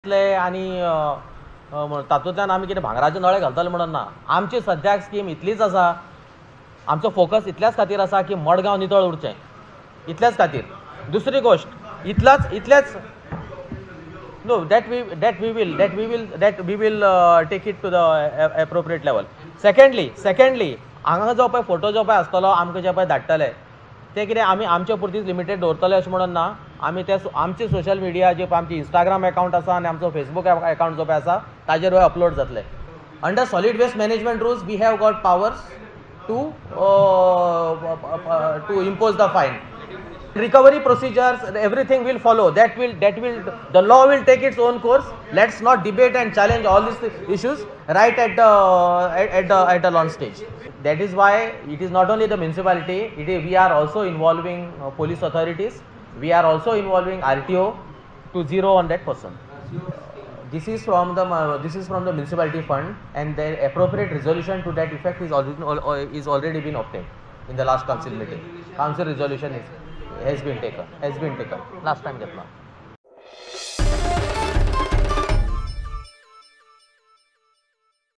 आनी तातूंतल्यान आमी कितें भांगराचे नळे घालतले म्हणून ना. आमची सद्याक स्कीम इतलीच आसा, आमचो फोकस इतल्याच खातीर आसा की मडगांव नितळ उरचें, इतल्याच खातीर. दुसरी गोश्ट इतलाच इतल्याच no that we that we will that we will that we will take it to the appropriate level. Secondly हांगा जो पळय फोटो जो पळय आसतलो आमकां जे पळय धाडटले ते कितें आमी आमचे पुरतीच लिमिटेड दवरतले अशें म्हणून ना. आमी ते आमचे सोशल मिडिया जे आमचे इंस्टाग्राम एकावंट आसा आनी आमचो फेसबूक एकावंट जो पळय आसा ताजेर अपलोड जातले. Under solid waste management rules we have got powers to impose the fine. Recovery procedures, everything will follow. That will the law will take its own course. Let's not debate and challenge all these issues right at the launch stage. That is why it is not only the municipality, it is, we are also involving police authorities, we are also involving RTO to zero on that person. This is from the municipality fund, and the appropriate resolution to that effect is already been obtained in the last council meeting. Council resolution has been taken last time घेतला.